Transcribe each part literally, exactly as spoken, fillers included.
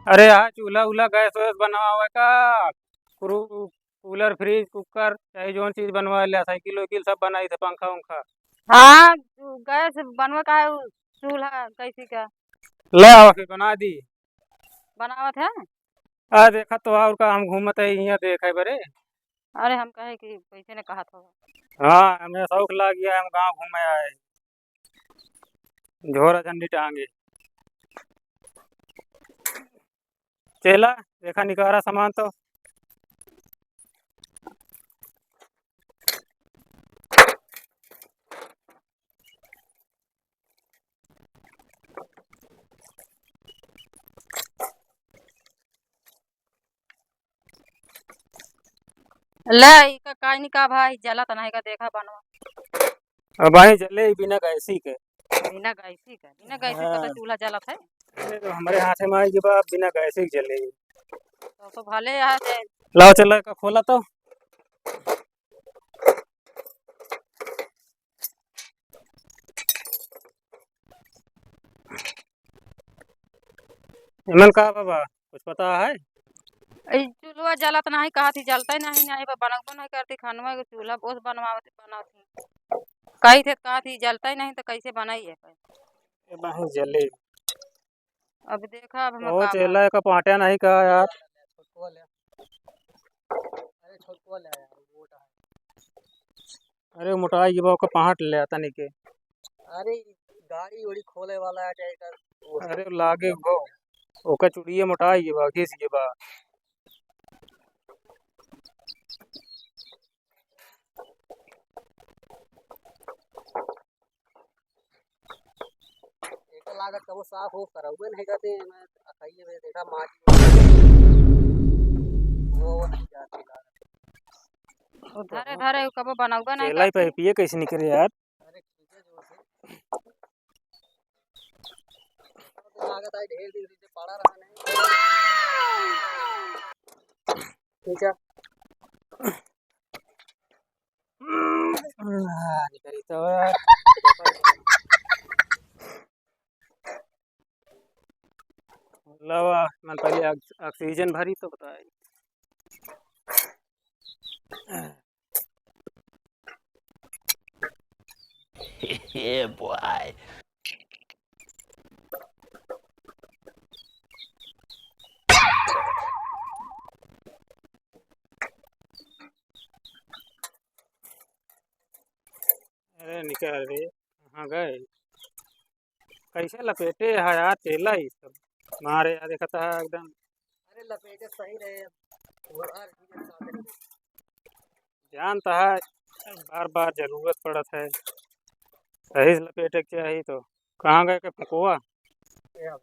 अरे हाँ, चूल्हा उल्हा, गैस वैस बनवावे का? क्रू-, कूलर, फ्रिज, कुकर, चाहे जौन चीज बनवा ले, साइकिल वाइकिल सब बनाई थे, पंखा उंखा। हाँ, गैस बनवा का है, उ चूल्हा कैसी का? ले आवा फिर बना दी। बनावत है? आ देखा तो और का, हम घूमत है यहाँ देखे बरे। अरे हम कहे कि कैसे ने कहत हो। हाँ, हमें शौक लाग गया, हम गाँव घूमे आए। झोरा झंडी टांगे। चेला, देखा निकारा सामान तो। ले, इका काई नहीं का भाई, जलत नहीं का, देखा बनवा। अब आई जले बिना गैसी के। बिना गैसी के, बिना गैसी के तो हाँ। चूल्हा जलत है। अरे तो हमारे हाथे में आई के बा, बिना गैसी के जले। तो, तो भले यहाँ से लाओ, चलो, का खोला तो। एमन का बाबा, कुछ पता है? ई चूल्हा जलत नाही, कहत ही जलतै नाही, नाही बा, बनबो नाही करती, खानवा के चूल्हा बहुत बनवावत, बनावत ही। कही थे, कहत ही जलतै नाही, तो कैसे बनाई है? ये बाही जले। अब देखा, अब हम ओ का चेला, बनाई। एक पाटिया नहीं का यार। अरे छोटको ले यार, मोटा है। अरे मोटाई के बा, ओकर पाहट ले आता नहीं के। अरे गाड़ी उड़ी खोले वाला है, चाहे कर, वो अरे लागे वो, ओकर चुड़िए मोटाई के बा, घिस के बा। एकर लागत कबो साफ हो करउबे नहीं करते, मैं अकइये में देखा माटी वो, वो नहीं जाती लागत। वो धरे धरे कबो बनउबे नहीं चेला ही करते। पे पिए कैसे निकले यार? अरे खींचे जोर से। लागत है ढेर दिन से पड़ा रहा नहीं। खींचा। हाँ, निकली तो। लावा, मन पहले ऑक्स-, ऑक्सीजन भरी तो बताई। Yeah, boy. अरे निकल रे, कहाँ गए? कैसे लपेटे है यार चेला, ई सब मारे यार, देखता है एकदम। अरे लपेटे सही रहे, वो हर चीज के साथ रहे। जानता है, बार बार जरूरत पड़त है, सही से लपेटे के चाहिए। तो कहाँ गए के फुकवा? ये अब।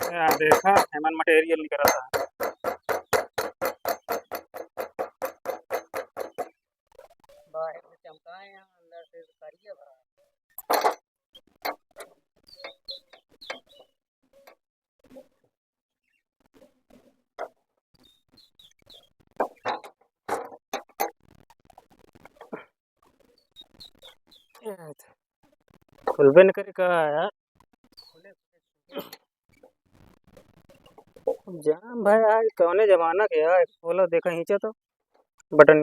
या देखा, एमन material निकलता है। बाहर से चमकाए हैं, अंदर से करिए भरा। खुलबे न करे का यार। अब जाम भाई, आज कौने जमाना के यार, खोला देखा, खींचा तो बटन।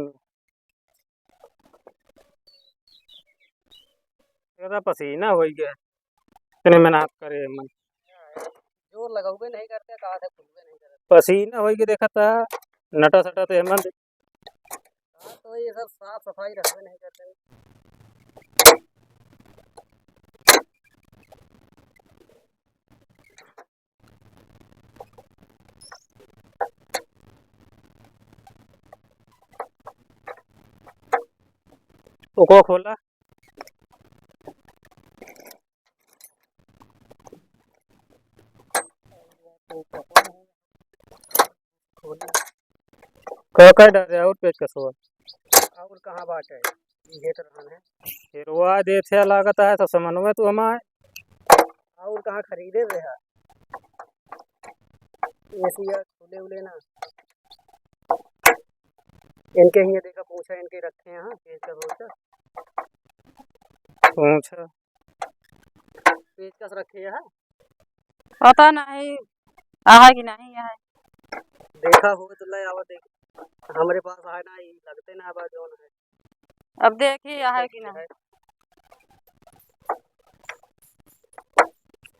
ज्यादा पसीना हो गया, इतने मेहनत करे मन। जोर लगावे नहीं करते, कहा था खुलबे नहीं करते। पसीना हो गया, देखा था नटा सटा तो एमन। हाँ, तो ये सब साफ सफाई रखबे नहीं करते। ओको खोला। का, का डारे और पेचकस हुआ? और कहाँ बाटे? ये तो रहन है। हेरवा देथे लागत है, तो समन्वय तू हमारे। और कहाँ खरीदे रहे हैं? एसिया खोले उले ना। इनके हियाँ देखा, पूछा इनके रखे हैं, पेचकस वोचकस। पूछा। पेचकस रखे हैं? पता नहीं, आहा कि नहीं आहा। देखा हो तो ले आवा, देख। हमरे पास आए ना, ई लगते ना बा जौन है। अब देखी, आहा कि नहीं।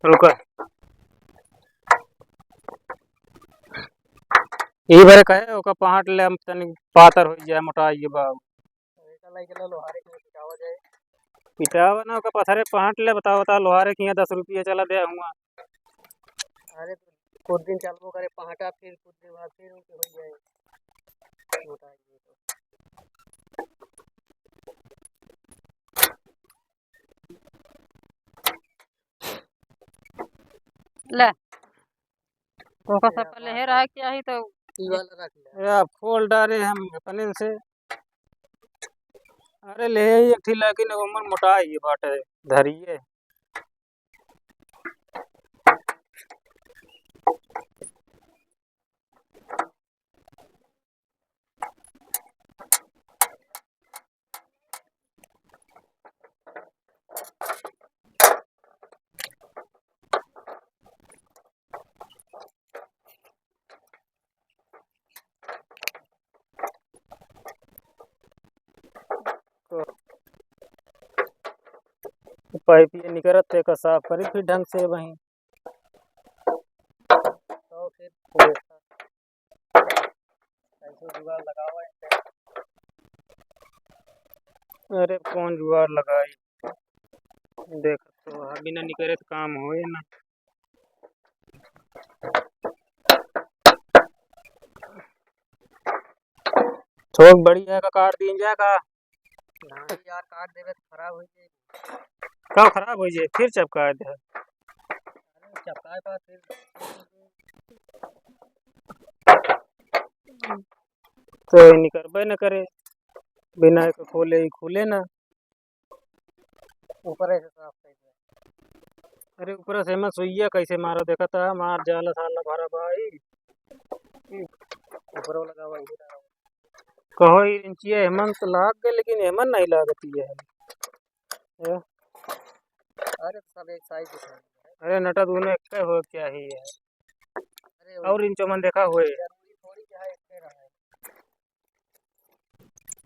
रुका। ई भरे कहे, ओका पहाट ले, हम तनी पातर हो जाए, मोटा ये बा। एका लइके ला लोहारे के पिटावा जाए। पिटावा ना, ओका पथरे पहाट ले, बताओ, बताओ, लोहारे के यहाँ दस रुपया चला दे हुआ। अरे, कुछ दिन चलबो करे पहाटा, फिर कुछ दिन बाद फिर उनके हो जाए। मोटा ये तो। ले। ओका सब पहले हेरा है क्या ही तो। ई वाला रख ले। ए, आप खोल डारे हम अपने से। अरे ले ही एक ठी, लेकिन उमर मोटा ही बाटे, धरिए। पाइप ये निकरत थे का साफ करी फिर ढंग से वहीं। तो फिर कैसे जुगाड़ लगावा इनके? अरे कौन जुगाड़ लगाई? देख तो बिना निकरे तो काम होए ना। थोक बड़ी है का काट दीन जाए का? नहीं यार, काट देवे तो खराब हो जाए। का खराब हो जाए? फिर चपका दे। अरे चपकाए का फिर। तो ये निकरबे न करे, बिना एक खोले ही खुले ना। ऊपर से साफ कर दे। अरे ऊपर से एमा सुइया कैसे मारा, देखा था मार जाला साला भरा भाई। ऊपर वाला का वही रहा। कहो ई इंचिया एमन तो लाग गए, लेकिन एमन नहीं लागती है। ए? अरे सब एक साइज के हैं। अरे नटा दोनों एक हो क्या ही है। अरे और इंचो मन देखा हुए। जरूरी थोड़ी क्या है, इतने रहा है।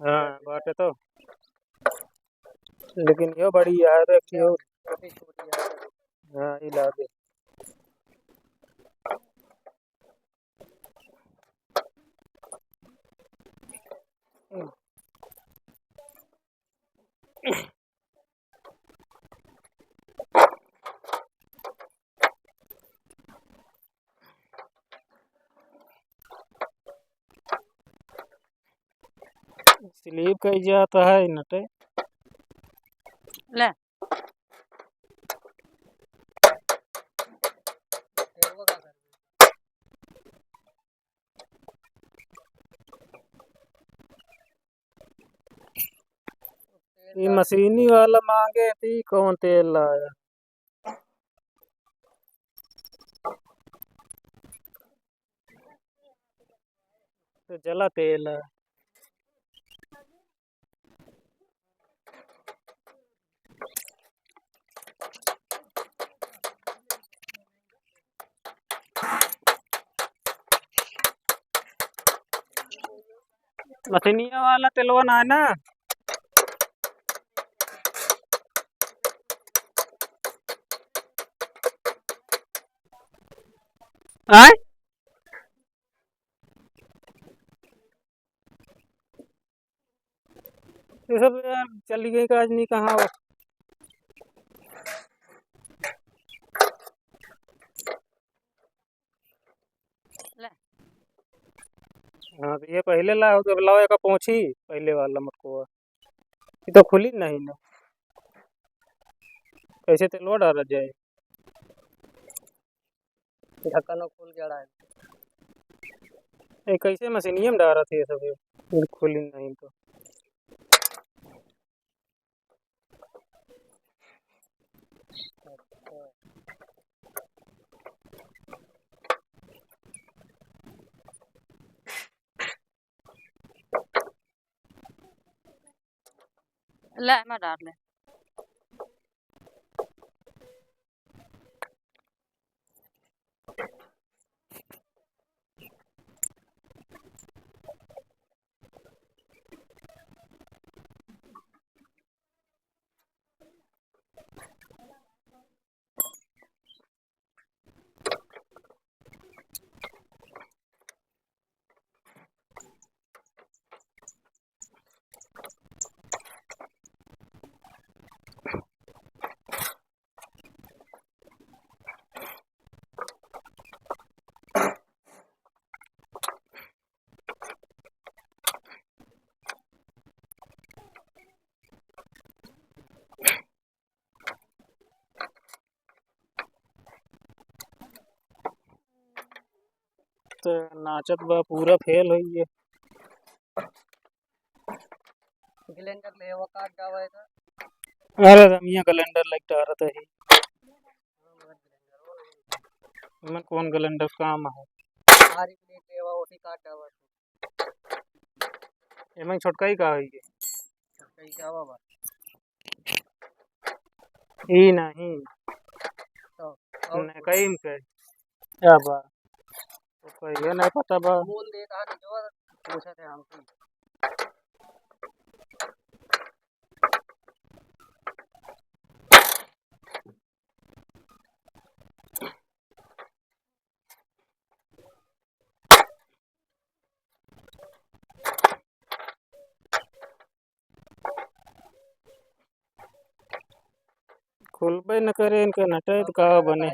हाँ, बाटे तो। लेकिन यो बड़ी यार, एक ठो। काफी छोटी है। हाँ, ई लागे। स्लिप कइ जात है नटे। ले। ई मशीनी वाला मांगे थी, कौन तेल लाया? तो जला तेल है। मशीनिया वाला तेलवा ना है ना? आय? ये सब यार चली गई का आज नहीं कहाँ हो। ले। हाँ, तो ये पहले लाओ, जब लाओ, एका पोंछी पहले वाला मटकुआ। ई तो खुली नहीं ना। कैसे तेलवा डाला जाए? ढक्कन खोल के अड़ाए। ए, कैसे मशीनिये में डालत है सब, ये खुली नहीं तो। ले, मैं डाल ले। तो नाचत बा, पूरा फेल होइए। ग्लेंडर ले वो काट डावा है तो। अरे रमिया ग्लेंडर लग डारत है। मन कौन ग्लेंडर काम है? आरी प्लेट ले वो उसी काट डावा है। एमन छोटका ही का होइए? छोटका ही का बाबा? ई नहीं। तो, और नहीं, कहीं के। क्या बा? तो कहिए नहीं पता बा। बोल दे, कहा नहीं जो पूछा थे हमसे। खुलबे न करे, इनके नटे तो का बने।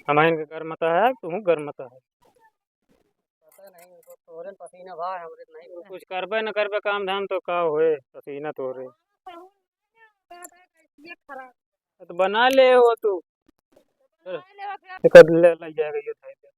हमारे इनके गर्मता है, तुहूँ गर्मता है। पता नहीं, उनको तोरे पसीना बा, हमरे नहीं तू बा। कुछ करबे न करबे काम धाम तो का होए, पसीना तोरे। तो बना ले हो तू। एक ले, ले जाएगा ये थाई पे।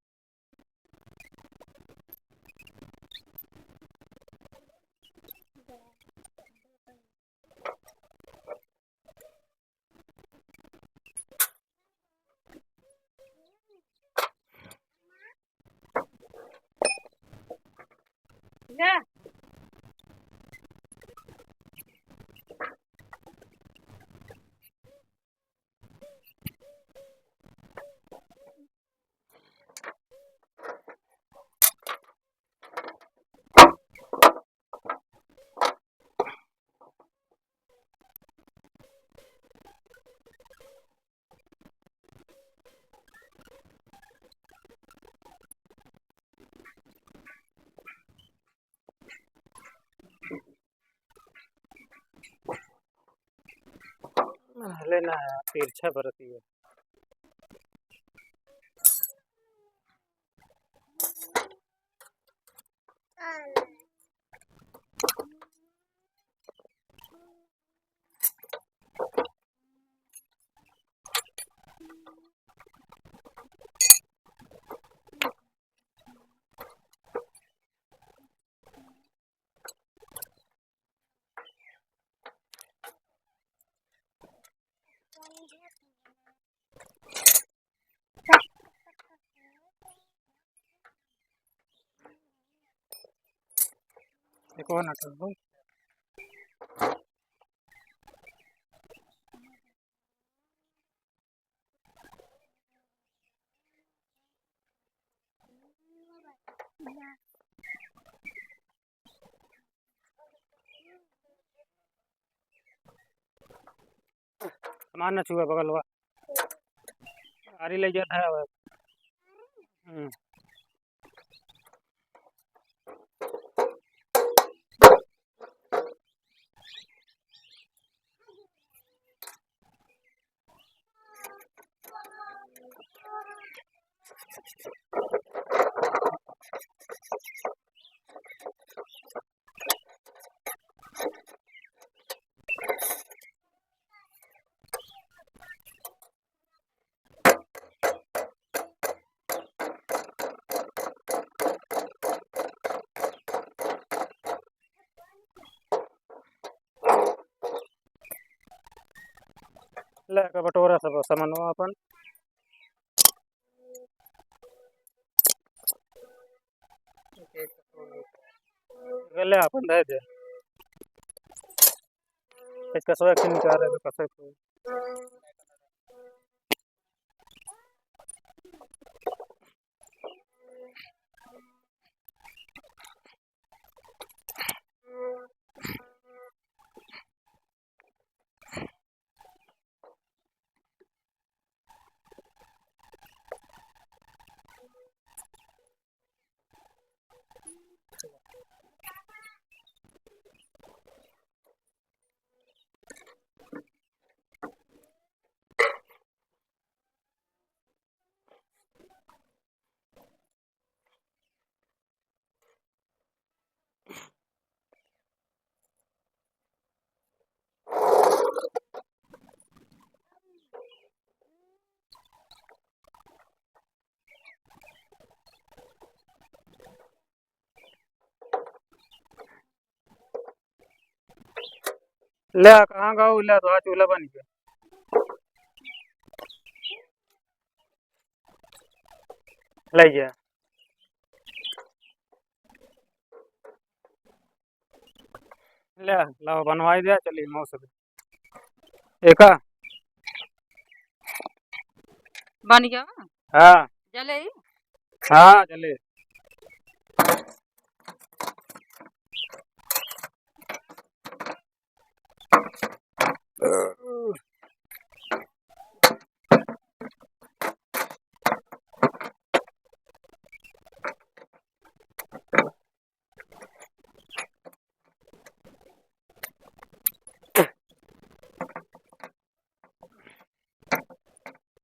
ले ना, तिरछा बरती है। एक और नटल हो। सामान न छुआ, बगल हुआ। आरी ले गया था। हम्म। का बटोरा सब सामानवा अपन। ले अपन दे दे। इसका सोया के निकाल रहे, कसर को। ले, कहाँ गऊ? ले, तो चूल्हा बन गया। ले जा। ले, लाओ, बनवाई दे, चलिए, मौसम। एका? बन गया? हाँ। जले ही? हाँ, जले।